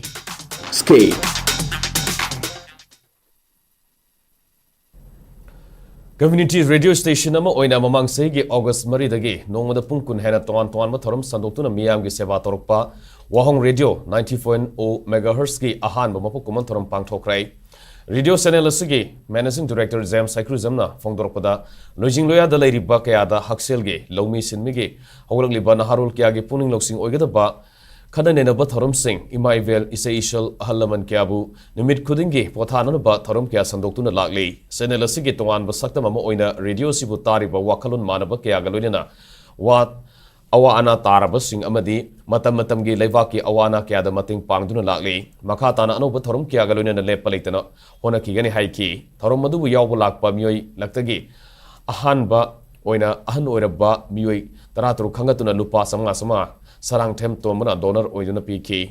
S K Community Radio Station ꯑꯃ ꯑꯣꯏꯅ ꯃꯃꯥꯡ ꯆꯍꯤꯒꯤ August ꯃꯔꯤꯗꯒꯤ ꯅꯣꯡꯃꯗ ꯄꯨꯡ ꯀꯨꯟ ꯍꯦꯟꯅ ꯇꯣꯉꯥꯟ ꯇꯣꯉꯥꯟꯕ ꯊꯧꯔꯝ ꯁꯟꯗꯣꯛꯇꯨꯅ ꯃꯤꯌꯥꯝꯒꯤ ꯁꯦꯕꯥ ꯇꯧꯔꯛꯄ ꯋꯥꯍꯣꯡ Radio ninety point oh megahertz ꯀꯤ ꯑꯍꯥꯟꯕ ꯃꯄꯣꯛ ꯀꯨꯝꯑꯣꯟ ꯊꯧꯔꯝ ꯄꯥꯡꯊꯣꯛꯈ꯭ꯔꯦ꯫ Radio channel ꯑꯁꯤꯒꯤ Managing Director James ꯁꯥꯏꯀ꯭ꯔꯨꯖꯝꯅ ꯐꯣꯡꯗꯣꯔꯛꯄꯗ, ꯂꯣꯏꯖꯤꯡ ꯂꯣꯌꯥꯗ ꯂꯩꯔꯤꯕ ꯀꯌꯥꯗ ꯍꯛꯁꯦꯜꯒꯤ, ꯂꯧꯃꯤ ꯁꯤꯟꯃꯤꯒꯤ, ꯍꯧꯒꯠꯂꯛꯂꯤꯕ ꯅꯍꯥꯔꯣꯜ ꯀꯌꯥꯒꯤ ꯄꯨꯛꯅꯤꯡ ꯂꯧꯁꯤꯡ ꯑꯣꯏꯒꯗꯕ ꯈꯟꯅ ꯅꯩꯅꯕ ꯊꯧꯔꯝꯁꯤꯡ, ꯏꯃꯥ ꯏꯕꯦꯜ, ꯏꯆꯦ ꯏꯁꯜ, ꯑꯍꯜ ꯂꯃꯟ ꯀꯌꯥꯕꯨ ꯅꯨꯃꯤꯠ ꯈꯨꯗꯤꯡꯒꯤ ꯄꯣꯊꯥꯅꯅꯕ ꯊꯧꯔꯝ ꯀꯌꯥ ꯁꯟꯗꯣꯛꯇꯨꯅ ꯂꯥꯛꯂꯤ꯫ Channel ꯑꯁꯤꯒꯤ ꯇꯣꯉꯥꯟꯕ ꯁꯛꯇꯝ ꯑꯃ ꯑꯣꯏꯅ radio ꯑꯁꯤꯕꯨ ꯇꯥꯔꯤꯕ ꯋꯥꯈꯜꯂꯣꯟ ꯃꯥꯟꯅꯕ ꯀꯌꯥꯒ ꯂꯣꯏꯅꯅ ꯋꯥ ꯑꯋꯥ ꯑꯅꯥ ꯇꯥꯔꯕꯁꯤꯡ ꯑꯃꯗꯤ ꯃꯇꯝ ꯃꯇꯝꯒꯤ ꯂꯩꯕꯥꯛꯀꯤ ꯑꯋꯥ ꯑꯅꯥ ꯀꯌꯥꯗ ꯃꯇꯦꯡ ꯄꯥꯡꯗꯨꯅ ꯂꯥꯛꯂꯤ꯫ ꯃꯈꯥ ꯇꯥꯅ ꯑꯅꯧꯕ ꯊꯧꯔꯝ ꯀꯌꯥꯒ ꯂꯣꯏꯅꯅ ꯂꯦꯞꯄ ꯂꯩꯇꯅ ꯍꯣꯠꯅꯈꯤꯒꯅꯤ ꯍꯥꯏꯈꯤ꯫ ꯊꯧꯔꯝ ꯑꯗꯨꯕꯨ ꯌꯥꯎꯕ ꯂꯥꯛꯄ ꯃꯤꯑꯣꯏ ꯂꯛꯇꯒꯤ ꯑꯍꯥꯟꯕ ꯑꯣꯏꯅ ꯑꯍꯟ ꯑꯣꯏꯔꯕ ꯃꯤꯑꯣꯏ ꯇꯔꯥꯇꯔꯨꯛ ꯈꯟꯒꯠꯇꯨꯅ ꯂꯨꯄꯥ ꯆꯥꯝꯃꯉꯥ ꯆꯥꯝꯃꯉꯥ ꯁꯔꯥꯡꯊꯦꯝ ꯇꯣꯝꯕꯅ donor ꯑꯣꯏꯗꯨꯅ ꯄꯤꯈꯤ꯫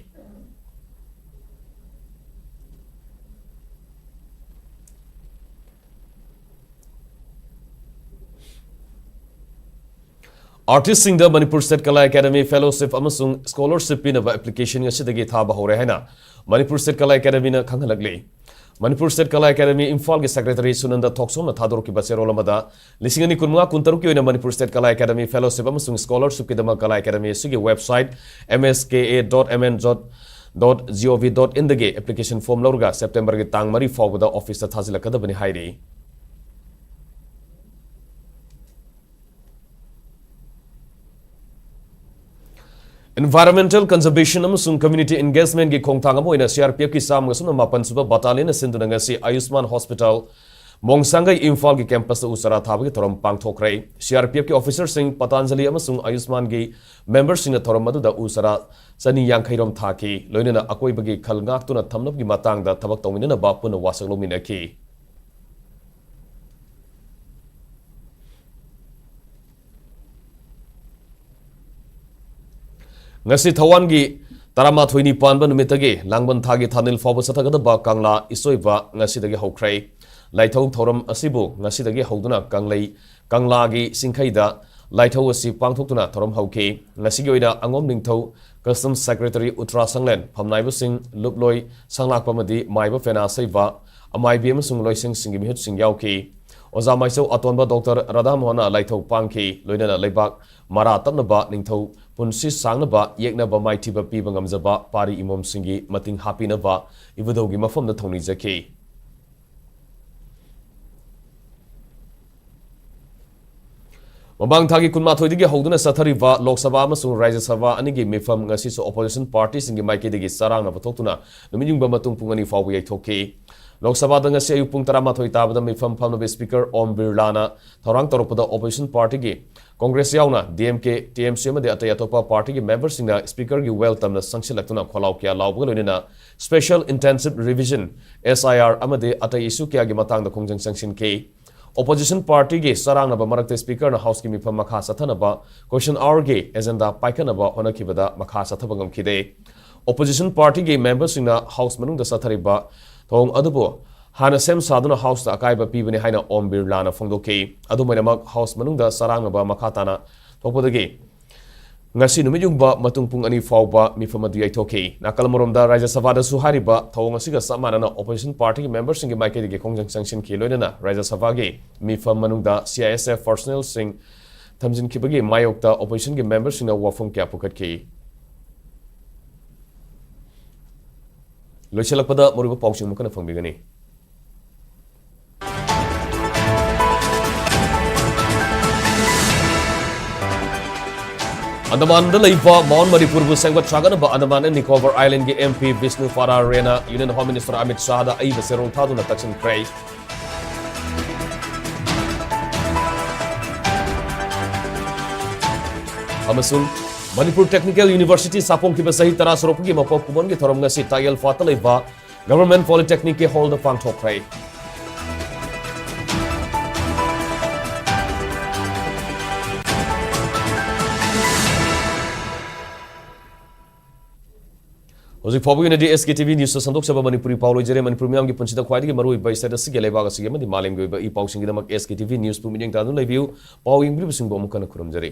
Artist ꯁꯤꯡꯗ Manipur State Kala Academy Fellowship ꯑꯃꯁꯨꯡ Scholarship ꯄꯤꯅꯕ application ꯉꯁꯤꯗꯒꯤ ꯊꯥꯕ ꯍꯧꯔꯦ ꯍꯥꯏꯅ Manipur State Kala Academy ꯅ ꯈꯪꯍꯜꯂꯛꯂꯤ꯫ Manipur State Kala Academy ꯏꯝꯐꯥꯜꯒꯤ Secretary ꯁꯨꯅꯟꯗ ꯊꯣꯛꯆꯣꯝꯅ ꯊꯥꯗꯣꯔꯛꯈꯤꯕ ꯆꯦꯔꯣꯜ ꯑꯃꯗ, ꯂꯤꯁꯤꯡ ꯑꯅꯤ ꯀꯨꯟꯃꯉꯥ ꯀꯨꯟꯇꯔꯨꯛꯀꯤ ꯑꯣꯏꯅ Manipur State Kala Academy Fellowship ꯑꯃꯁꯨꯡ Scholarship ꯀꯤꯗꯃꯛ Kala Academy ꯑꯁꯤꯒꯤ website M S K A dot M N dot G O V dot in ꯗꯒꯤ application form ꯂꯧꯔꯒ September ꯒꯤ ꯇꯥꯡ ꯃꯔꯤ ꯐꯥꯎꯕꯗ office ꯇ ꯊꯥꯖꯤꯜꯂꯛꯀꯗꯕꯅꯤ ꯍꯥꯏꯔꯤ꯫ Environmental Conservation ꯑꯃꯁꯨꯡ Community Engagement ꯒꯤ ꯈꯣꯡꯊꯥꯡ ꯑꯃ ꯑꯣꯏꯅ C R P F ꯀꯤ ꯆꯥꯝꯃꯒ ꯁꯨꯞꯅ ꯃꯥꯄꯟ ꯁꯨꯕ battalion ꯅ ꯁꯤꯟꯗꯨꯅ ꯉꯁꯤ ꯑꯌꯨꯁꯃꯥꯟ ꯍꯣꯁꯄꯤꯇꯥꯜ ꯃꯣꯡꯁꯥꯡꯒꯩ ꯏꯝꯐꯥꯜꯒꯤ campus ꯇ ꯎ ꯆꯥꯔꯥ ꯊꯥꯕꯒꯤ ꯊꯧꯔꯝ ꯄꯥꯡꯊꯣꯛꯈ꯭ꯔꯦ꯫ C R P F ꯀꯤ officer ꯁꯤꯡ, ꯄꯇꯥꯟꯖꯂꯤ ꯑꯃꯁꯨꯡ ꯑꯌꯨꯁꯃꯥꯟꯒꯤ member ꯁꯤꯡꯅ ꯊꯧꯔꯝ ꯑꯗꯨꯗ ꯎ ꯆꯥꯔꯥ ꯆꯅꯤ ꯌꯥꯡꯈꯩ ꯔꯣꯝ ꯊꯥꯈꯤ꯫ ꯂꯣꯏꯅꯅ ꯑꯀꯣꯏꯕꯒꯤ ꯈꯜ ꯉꯥꯛꯇꯨꯅ ꯊꯝꯅꯕꯒꯤ ꯃꯇꯥꯡꯗ ꯊꯕꯛ ꯇꯧꯃꯤꯟꯅꯅꯕ ꯄꯨꯟꯅ ꯋꯥꯁꯛ ꯂꯧꯃꯤꯟꯅꯈꯤ꯫ ꯉꯁꯤ ꯊꯧꯋꯥꯟꯒꯤ ꯇꯔꯥꯃꯥꯊꯣꯏꯅꯤ ꯄꯥꯟꯕ ꯅꯨꯃꯤꯠꯇꯒꯤ ꯂꯥꯡꯕꯟ ꯊꯥꯒꯤ ꯊꯥꯅꯤꯜ ꯐꯥꯎꯕ ꯆꯠꯊꯒꯗꯕ ꯀꯪꯂꯥ ꯏꯆꯣꯏꯕ ꯉꯁꯤꯗꯒꯤ ꯍꯧꯈ꯭ꯔꯦ꯫ ꯂꯥꯏꯊꯧ ꯊꯧꯔꯝ ꯑꯁꯤꯕꯨ ꯉꯁꯤꯗꯒꯤ ꯍꯧꯗꯨꯅ ꯀꯪꯂꯩ, ꯀꯪꯂꯥꯒꯤ ꯆꯤꯡꯈꯩꯗ ꯂꯥꯏꯊꯧ ꯑꯁꯤ ꯄꯥꯡꯊꯣꯛꯇꯨꯅ ꯊꯧꯔꯝ ꯍꯧꯈꯤ꯫ ꯉꯁꯤꯒꯤ ꯑꯣꯏꯅ ꯑꯉꯣꯝ ꯅꯤꯡꯊꯧ, Customs Secretary ꯎꯇ꯭ꯔꯥ ꯁꯪꯂꯦꯟ, ꯐꯝꯅꯥꯏꯕꯁꯤꯡ, ꯂꯨꯞꯂꯣꯏ, ꯁꯪꯂꯥꯛꯄ ꯑꯃꯗꯤ ꯃꯥꯏꯕ ꯄꯦꯅꯥ ꯁꯩꯕ, ꯑꯃꯥꯏꯕꯤ ꯑꯃꯁꯨꯡ ꯂꯣꯏꯁꯪꯁꯤꯡꯒꯤ ꯃꯤꯍꯨꯠꯁꯤꯡ ꯌꯥꯎꯈꯤ꯫ ꯑꯣꯖꯥ ꯃꯥꯏꯆꯧ ꯑꯇꯣꯟꯕ ꯗꯣꯛꯇꯔ ꯔꯥꯙꯥꯃꯣꯍꯟꯅ ꯂꯥꯏꯊꯧ ꯄꯥꯡꯈꯤ꯫ ꯂꯣꯏꯅꯅ ꯂꯩꯕꯥꯛ ꯃꯔꯥ ꯇꯞꯅꯕ, ꯅꯤꯡꯊꯧ ꯄꯨꯟꯁꯤ ꯁꯥꯡꯅꯕ, ꯌꯦꯛꯅꯕ ꯃꯥꯏꯊꯤꯕ ꯄꯤꯕ ꯉꯝꯖꯕ ꯄꯥꯔꯤ ꯏꯃꯣꯝꯁꯤꯡꯒꯤ ꯃꯇꯤꯡ ꯍꯥꯞꯄꯤꯅꯕ ꯏꯕꯨꯙꯧꯒꯤ ꯃꯐꯝꯗ ꯊꯧꯅꯤꯖꯈꯤ꯫ ꯃꯃꯥꯡ ꯊꯥꯒꯤ ꯀꯨꯟꯃꯥꯊꯣꯏꯗꯒꯤ ꯍꯧꯗꯨꯅ ꯆꯠꯊꯔꯤꯕ ꯂꯣꯛ ꯁꯚꯥ ꯑꯃꯁꯨꯡ ꯔꯥꯖ꯭ꯌ ꯁꯚꯥ ꯑꯅꯤꯒꯤ ꯃꯤꯐꯝ ꯉꯁꯤꯁꯨ opposition party ꯁꯤꯡꯒꯤ ꯃꯥꯏꯀꯩꯗꯒꯤ ꯆꯔꯥꯡꯅꯕ ꯊꯣꯛꯇꯨꯅ ꯅꯨꯃꯤꯠ ꯌꯨꯡꯕ ꯃꯇꯨꯡ ꯄꯨꯡ ꯑꯅꯤ ꯐꯥꯎꯕ ꯌꯩꯊꯣꯛꯈꯤ꯫ ꯂꯣꯛ ꯁꯚꯥꯗ ꯉꯁꯤ ꯑꯌꯨꯛ ꯄꯨꯡ ꯇꯔꯥꯃꯥꯊꯣꯏ ꯇꯥꯕꯗ ꯃꯤꯐꯝ ꯐꯝꯂꯕ Speaker ꯑꯣꯝ ꯕꯤꯔꯂꯥꯅ ꯊꯧꯔꯥꯡ ꯇꯧꯔꯛꯄꯗ opposition party ꯒꯤ Congress ꯌꯥꯎꯅ D M K, T M C ꯑꯃꯗꯤ ꯑꯇꯩ ꯑꯇꯣꯞꯄ party ꯒꯤ member ꯁꯤꯡꯅ Speaker ꯒꯤ well ꯇꯝꯅ ꯆꯪꯁꯤꯜꯂꯛꯇꯨꯅ ꯈꯣꯜꯂꯥꯎ ꯀꯌꯥ ꯂꯥꯎꯕꯒ ꯂꯣꯏꯅꯅ Special Intensive Revision, S I R, ꯑꯃꯗꯤ ꯑꯇꯩ issue ꯀꯌꯥꯒꯤ ꯃꯇꯥꯡꯗ ꯈꯣꯡꯖꯪ ꯆꯪꯁꯤꯟꯈꯤ꯫ Opposition party ꯒꯤ ꯆꯔꯥꯡꯅꯕ ꯃꯔꯛꯇ Speaker ꯅ House ꯀꯤ ꯃꯤꯐꯝ ꯃꯈꯥ ꯆꯠꯊꯅꯕ question hour ꯒꯤ agenda ꯄꯥꯏꯈꯠꯅꯕ ꯍꯣꯠꯅꯈꯤꯕꯗ ꯃꯈꯥ ꯆꯠꯊꯕ ꯉꯝꯈꯤꯗꯦ꯫ Opposition party ꯒꯤ member ꯁꯤꯡꯅ House ꯃꯅꯨꯡꯗ ꯆꯠꯊꯔꯤꯕ ꯊꯧꯑꯣꯡ ꯑꯗꯨꯕꯨ ꯍꯥꯟꯅ ꯁꯦꯝ ꯁꯥꯗꯨꯅ House ꯇ ꯑꯀꯥꯏꯕ ꯄꯤꯕꯅꯤ ꯍꯥꯏꯅ ꯑꯣꯝ ꯕꯤꯔꯂꯥꯅ ꯐꯣꯡꯗꯣꯛꯈꯤ꯫ ꯑꯗꯨꯝ ꯑꯣꯏꯅꯃꯛ, House ꯃꯅꯨꯡꯗ ꯆꯔꯥꯡꯅꯕ ꯃꯈꯥ ꯇꯥꯅ ꯊꯣꯛꯄꯗꯒꯤ ꯉꯁꯤ ꯅꯨꯃꯤꯠ ꯌꯨꯡꯕ ꯃꯇꯨꯡ ꯄꯨꯡ ꯑꯅꯤ ꯐꯥꯎꯕ ꯃꯤꯐꯝ ꯑꯗꯨ ꯌꯩꯊꯣꯛꯈꯤ꯫ ꯅꯥꯀꯜ ꯑꯃꯔꯣꯝꯗ, ꯔꯥꯖ꯭ꯌ ꯁꯚꯥꯗꯁꯨ ꯍꯥꯏꯔꯤꯕ ꯊꯧꯑꯣꯡ ꯑꯁꯤꯒ ꯆꯞ ꯃꯥꯟꯅꯅ opposition party ꯒꯤ member ꯁꯤꯡꯒꯤ ꯃꯥꯏꯀꯩꯗꯒꯤ ꯈꯣꯡꯖꯪ ꯆꯪꯁꯤꯟꯈꯤ꯫ ꯂꯣꯏꯅꯅ ꯔꯥꯖ꯭ꯌ ꯁꯚꯥꯒꯤ ꯃꯤꯐꯝ ꯃꯅꯨꯡꯗ C I S F personnel ꯁꯤꯡ ꯊꯝꯖꯤꯟꯈꯤꯕꯒꯤ ꯃꯥꯌꯣꯛꯇ opposition ꯒꯤ member ꯁꯤꯡꯅ ꯋꯥꯐꯝ ꯀꯌꯥ ꯄꯨꯈꯠꯈꯤ꯫ ꯂꯣꯏꯁꯤꯜꯂꯛꯄꯗ ꯃꯔꯨꯑꯣꯏꯕ ꯄꯥꯎꯁꯤꯡ ꯑꯃꯨꯛ ꯍꯟꯅ ꯐꯪꯕꯤꯒꯅꯤ꯫ ꯑꯟꯗꯃꯥꯟꯗ ꯂꯩꯕ ꯃꯥꯎꯟ ꯃꯅꯤꯄꯨꯔꯕꯨ ꯁꯦꯝꯒꯠ ꯁꯥꯒꯠꯅꯕ ꯑꯟꯗꯃꯥꯟ ꯑꯦꯟ ꯅꯤꯀꯣꯕꯔ ꯑꯥꯏꯂꯦꯟꯒꯤ ꯑꯦꯝ ꯄꯤ ꯕꯤꯁꯅꯨ ꯐꯥꯔꯥ ꯔꯦꯅ ꯌꯨꯅꯤꯌꯟ ꯍꯣꯝ ꯃꯤꯅꯤꯁꯇꯔ ꯑꯃꯤꯠ ꯁꯥꯍꯗ ꯑꯏꯕ ꯆꯦꯔꯣꯜ ꯊꯥꯗꯨꯅ ꯇꯛꯁꯤꯟꯈ꯭ꯔꯦ꯫ ꯑꯃꯁꯨꯡ ꯃꯅꯤꯄꯨꯔ ꯇꯦꯛꯅꯤꯀꯦꯜ ꯌꯨꯅꯤꯚꯔꯁꯤꯇꯤ ꯁꯥꯐꯣꯡꯈꯤꯕ ꯆꯍꯤ ꯇꯔꯥ ꯁꯨꯔꯛꯄꯒꯤ ꯃꯄꯣꯛ ꯀꯨꯝꯑꯣꯟꯒꯤ ꯊꯧꯔꯝ ꯉꯁꯤ ꯇꯥꯌꯦꯜ ꯐꯥꯠꯇ ꯂꯩꯕ ꯒꯚꯔꯟꯃꯦꯟꯠ ꯄꯣꯂꯤꯇꯦꯛꯅꯤꯛꯀꯤ ꯍꯣꯜꯗ ꯄꯥꯡꯊꯣꯛꯈ꯭ꯔꯦ꯫ ꯍꯧꯖꯤꯛ ꯐꯥꯎꯕꯒꯤ ꯑꯣꯏꯅꯗꯤ ꯑꯦꯁ ꯀꯦ ꯇꯤ ꯚꯤ ꯅ꯭ꯌꯨꯁꯇ ꯁꯟꯗꯣꯛꯆꯕ ꯃꯅꯤꯄꯨꯔꯤ ꯄꯥꯎ ꯂꯣꯏꯖꯔꯦ꯫ ꯃꯅꯤꯄꯨꯔ ꯃꯤꯌꯥꯝꯒꯤ ꯄꯨꯟꯁꯤꯗ ꯈ꯭ꯋꯥꯏꯗꯒꯤ ꯃꯔꯨꯑꯣꯏꯕ ꯏꯁꯇꯦꯠ ꯑꯁꯤꯒꯤ, ꯂꯩꯕꯥꯛ ꯑꯁꯤꯒꯤ ꯑꯃꯗꯤ ꯃꯥꯂꯦꯝꯒꯤ ꯑꯣꯏꯕ ꯏ ꯄꯥꯎꯁꯤꯡꯒꯤꯗꯃꯛ ꯑꯦꯁ ꯀꯦ ꯇꯤ ꯚꯤ ꯅ꯭ꯌꯨꯁꯄꯨ ꯃꯤꯠꯌꯦꯡ ꯇꯥꯗꯨꯅ ꯂꯩꯕꯤꯌꯨ꯫ ꯄꯥꯎ ꯌꯦꯡꯕꯤꯔꯤꯕꯁꯤꯡꯕꯨ ꯑꯃꯨꯛ ꯍꯟꯅ ꯈꯨꯔꯨꯝꯖꯔꯤ꯫